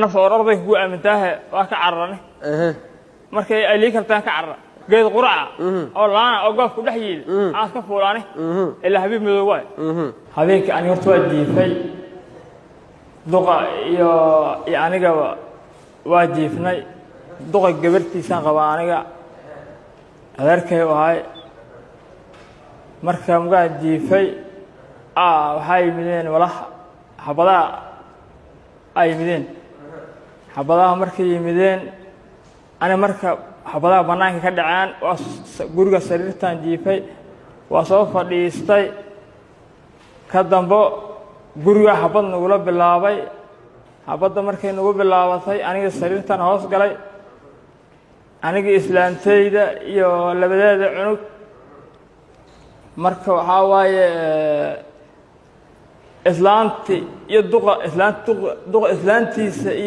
Nafta ororday kugu aamintaahe, waa ka cararane. Markay ay lii kartaan ka carara, geed quraca oo laana oo goobku dhex yiil aan iska fuulaane, ilaa habiib madow waay. Habeenkii ani horta waa jiifay, duqa iyo anigaba waa jiifnay. Duqa gabartiisaan qabaa, aniga adeerkay u ahay. Marka mugaan jiifay waxaa yimideen walax xabadaha ay yimideen. Xabadaha markay yimideen, ani marka xabadaha bannaanka ka dhaceen, waa guriga sariirtan jiifay, waa soo fadhiistay. Ka dambo guriga xabad nagula bilaabay. Xabadda markay nagu bilaabatay, aniga sariirtan hoos galay, aniga islaanteyda iyo labadeeda cunug. Marka waxaa waaye islaanti iyo duqa, islaant duqa islaantiisa iyo